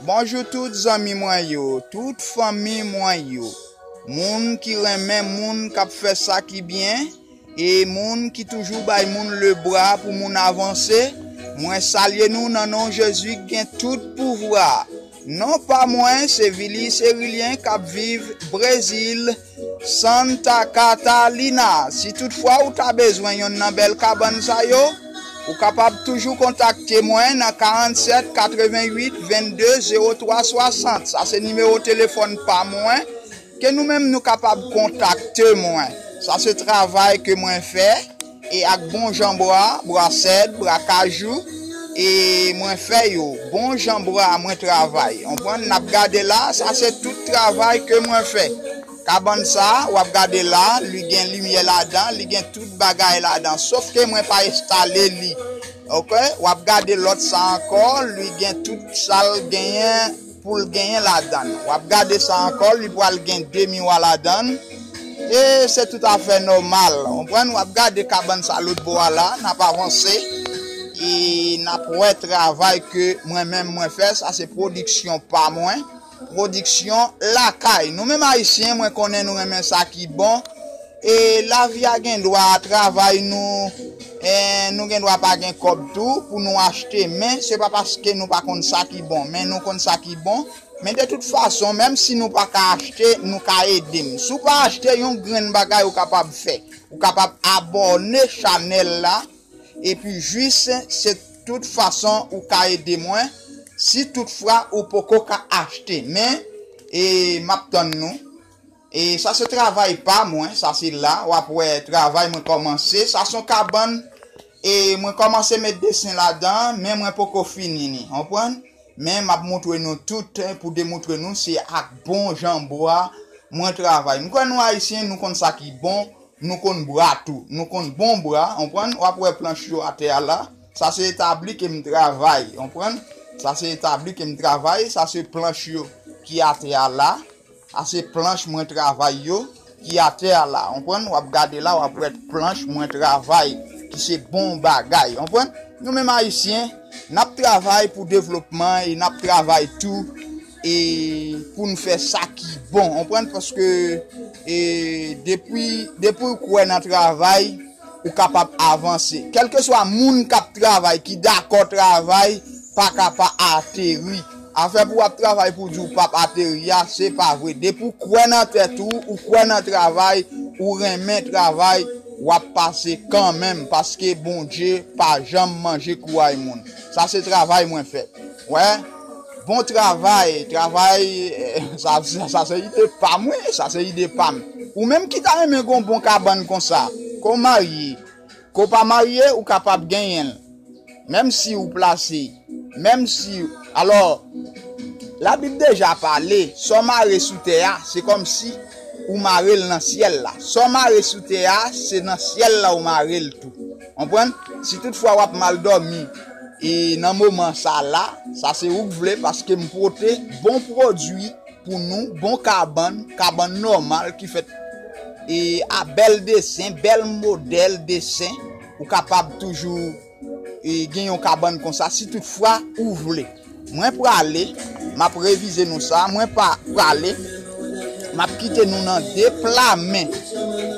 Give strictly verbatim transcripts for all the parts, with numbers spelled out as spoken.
Bonjou tout zanmi mwen yo, tout fanmi mwen yo. Moun ki renmen moun k ap fè sa ki byen, e moun ki toujou bay moun lebra pou moun avanse, mwen salye nou nan non Jezi k gen tout pouvwa. Non pa mwen, se Vilis Erilyen k ap viv Brezil, Santa Catalina. Si toutfwa ou ta bezwen yonn nan bèl kabann sa yo, ou kapab toujou kontakte mwen nan karannsèt katrevenwit vennde zewo twa swasant. Sa se nimewo telefòn pa mwen, ke nou menm nou kapab kontakte mwen. Sa se travay ke mwen fè, e ak bon jan bwa, bwa sèd, bwa kajou, e mwen fè yo. Bon jan bwa mwen travay. Konprann? N ap gade la, sa se tout travay ke mwen fè. Kabann sa, w ap gade la, li gen limyè ladan, li gen tout bagay ladan. Sof ke mwen pa enstale li. Oke? W ap gade lòt sa ankò, li gen tout sa l genyen pou l genyen ladan. W ap gade sa ankò, li pral gen de miwa ladan. E se toutafè nòmal. Konprann? W ap gade kabann sa lòt bò a la, n ap avanse. E n ap wè travay ke mwen menm mwen fè, sa se pwodiksyon pa mwen. Pwodiksyon lakay. Nou menm Ayisyen, mwen konnen nou renmen sa ki bon. E lavi a gen dwa travay nou, e nou gen dwa pa gen kòb tou pou nou achte, men se pa paske nou pa konn sa ki bon, men nou konn sa ki bon. Men de tout fason, menm si nou pa ka achte, nou ka ede m. Si w pa achte yon grenn bagay, ou kapab fè. Ou kapab abòne chanèl la, epi jis se tout fason ou ka ede mwen, si toutfwa ou poko ka achte. Men, e, m ap tann nou. E sa se travay pa mwen, sa se la, w ap wè travay mwen kòmanse. Sa se yon kabann, e mwen kòmanse met desen ladan, men mwen poko fini ni, konprann? Men m ap montre nou tout, eh, pou demontre nou se ak bon jan bwa mwen travay. M kwè nou Ayisyen, nou konn sa ki bon, nou konn bwa tou, nou konn bon bwa, konprann? W ap wè planch yo atè a la. Sa se etabli ke m travay, konprann? Sa se etabli ke m travay, sa se planch yo ki atè a la. Sa se planch mwen travay yo ki atè a la, konprann? W ap gade la, w ap wè planch mwen travay ki se bon bagay, konprann? Nou menm Ayisyen, n ap travay pou devlopman e n ap travay tou e pou n fè sa ki bon, konprann? Paske, e, depi, depi w kwè nan travay, ou kapab avanse. Kèlkeswa moun k ap travay, ki dakò travay, pa ka pa ateri. Afè pou w ap travay pou di w p ap ateri a, se pa vre. Depi w kwè nan tèt ou, ou kwè nan travay, ou renmen travay, w ap pase kanmenm, paske Bondye pa janm manje kouray moun. Sa se travay mwen fè. Wè, bon travay, travay, eh, sa, sa, sa se ide pa mwen, sa se ide pa m. Ou menm ki ta renmen gon bon kabann konsa, ke w marye, ke w pa marye, ou kapab genyen l. Menm si ou plase, menm si, alò, Labib deja pale, sa w mare sou tè a, se kòmsi ou mare l nan syèl la. Sa w mare sou tè a, se nan syèl la ou mare l tou. Konprann? Si toutfwa w ap mal dòmi, e nan moman sa la, sa se ou k vle, paske m pote bon pwodui pou nou, bon kabann, kabann nòmal ki fèt e a bèl desen, bèl modèl desen, ou kapab toujou e gen yon kabann konsa, si toutfwa ou vle. Mwen prale, m ap revize nou sa, mwen pa prale, m ap kite nou nan de pla men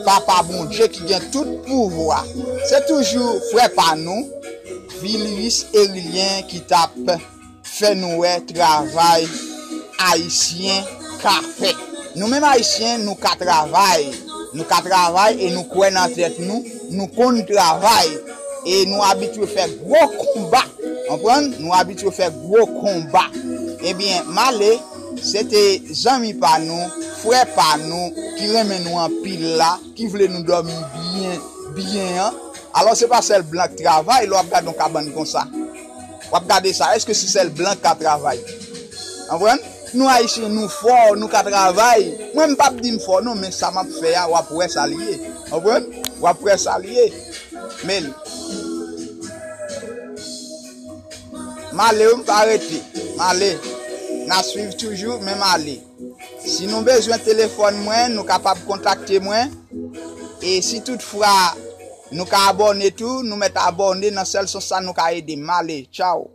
Papa Bondye ki gen tout pouvwa. Se toujou frè pa nou, Vilius Erilyen ki t ap fè nou wè travay Ayisyen ka fè. Nou menm Ayisyen, nou ka travay. Nou ka travay e nou kwè nan tèt nou. Nou konn travay. E nou abitye fè gwo konba. Konprann? Nou abitye fè gwo konba. Ebyen, m ale, se te zanmi pa nou, frè pa nou, ki renmen nou anpil la, ki vle nou dòmi byen, byen an. Alò, se pa sèl blan k travay, lè w ap gade yon kabann konsa. W ap gade sa, èske se sèl blan k ka travay? Konprann? Nou Ayisyen, nou fò, nou ka travay. Mwen, m p ap di m fò non, men sa m ap fè a, w ap wè sa l ye. Konprann? W ap wè sa l ye. Men, m ale wi, m pa rete. M ale. N a swiv toujou, men m ale. Si nou bezwen telefòn mwen, nou kapab kontakte mwen. E si toutfwa nou ka abòne tou, nou mèt abòne nan sèl sans sa nou ka ede m. M ale. Tchaw.